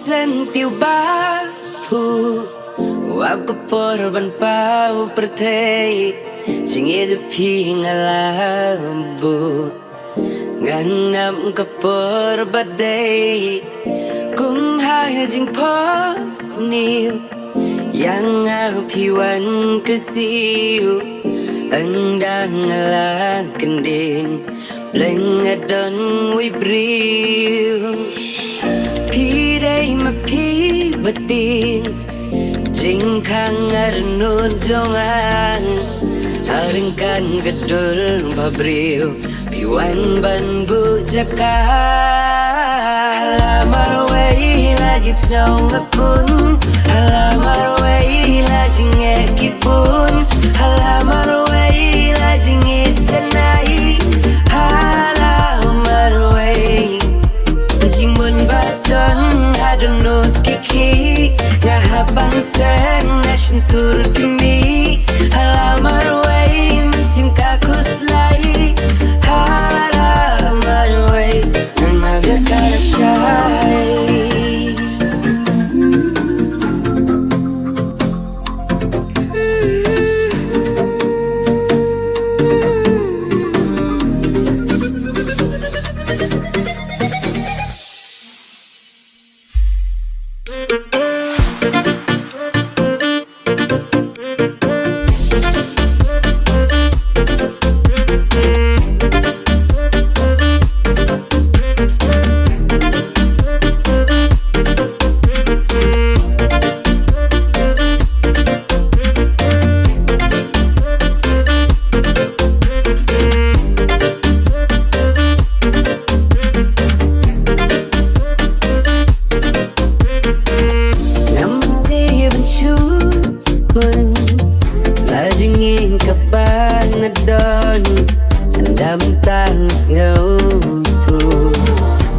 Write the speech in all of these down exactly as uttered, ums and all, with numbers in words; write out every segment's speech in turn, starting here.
Lynti u ba phu, u ap ka por ban paw pyrthei, jingïeit jong phi nga la buh. Ngan ap ka por ba dei kum ha jingphohsniew, ïa nga phi wan kyrsiew, ynda nga la kyndit, Blei nga don uwei u briew. Phi dei ma phi ba tieng, jingkhang arngut jong nga, ha ryngkat ka dur ba briew. Phi wan ban buh jaka. Ha la marwei la jingsngew nga khun, ha la marwei la jingeh ki bun, ha la marwei la jingïeit janai. Ha la marwei jingmut ba don ha dohnud ki khie, nga hap ban seng na shyntur ki mih. Ha la marwei mynsiem ka khuslai. Ha la marwei ngan ap ïa ka lashai. Ngam sngewbha shuh pun la jingïeit kaba nga don, ynda mynta nga sngewthuh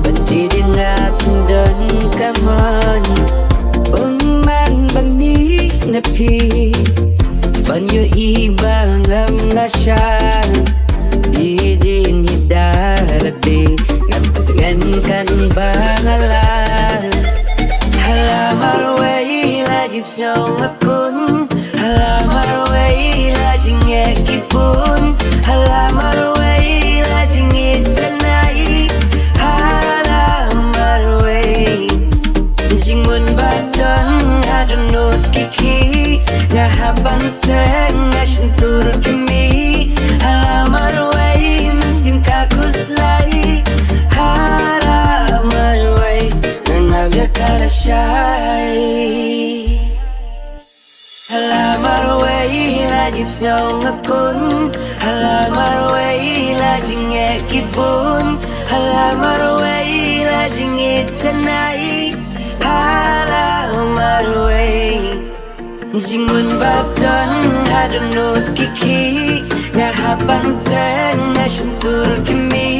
ban jied ïa nga phin don ka mon. Um man ban mih na phi ban ïohi ba ngam la shah. Phi jin hi da la dei, ngam pat ngan kan ba nga la. Ha la marwei la jingsngew nga khun, ha la marwei la jingeh ki bun, ha la marwei la jingïeit janai. Ha la marwei jingmut ba don ha dohnud ki khie, nga hap ban seng na shyntur ki mih. Ha la marwei mynsiem ka khuslai. Ha la marwei ngan ap ïa ka lashai. Ha la marwei la jingsngew nga khun, ha la marwei la jingeh ki bun, ha la marwei la jingïeit janai. Ha la marwei jingmut ba don ha dohnud ki khie, nga hap ban seng na shyntur ki mih.